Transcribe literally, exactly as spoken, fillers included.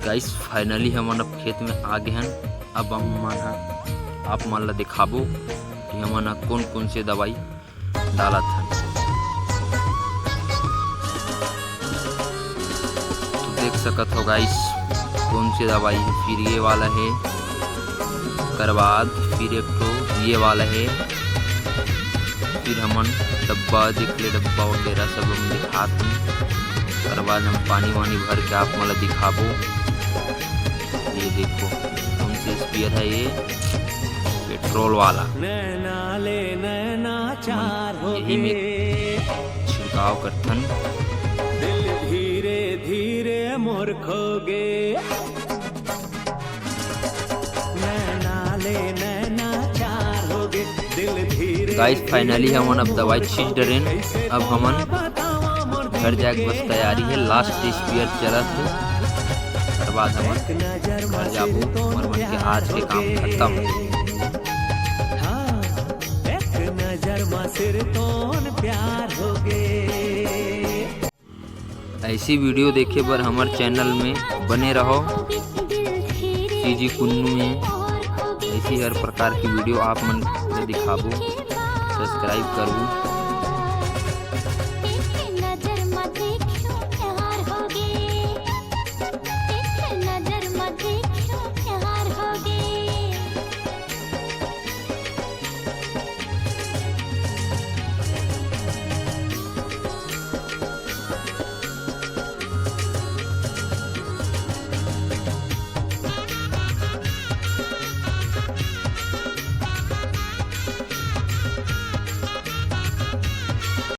गाइस, finally हमन अब खेत में आ गे हन। अब हमन ह आप मन ला दिखाबो कि हमन ह कोन कोन से दवाई डालत हन। तो देख सकत हो गाइस, कोन से दवाई हे। फिर ये वाला हे, ओकर बाद फिर एक ठो ये वाला हे। फिर हमन डब्बा देख ले, डब्बा वगैरह सब हम दिखात हन। ओकर बाद हम पानी वानी भर के आप मन ला दिखाबो। ये देखो, कौन से स्प्रेयर है ये, पेट्रोल वाला। नैना ले नैना चार हो यही में छिड़काव करथन। दिल धीरे धीरे मोर खोगे। नैना ले नैना चार हो गे, दिल धीरे गाइस, फाइनली हमन अब दवाई छींच डरेन। अब हमन घर जाए के बस तैयारी है। लास्ट स्प्रेयर चलत है, ओकर बाद हमन घर जाबो। हमर मन के आज के काम खत्म। हाँ, एक नजर मा सिर तोन प्यार हो गे। ऐसी वीडियो देखे बर हमर चैनल में बने रहो। सीजी कुन्नू में ऐसी हर प्रकार की वीडियो आप मन के दिखाबो। सब्सक्राइब करबो,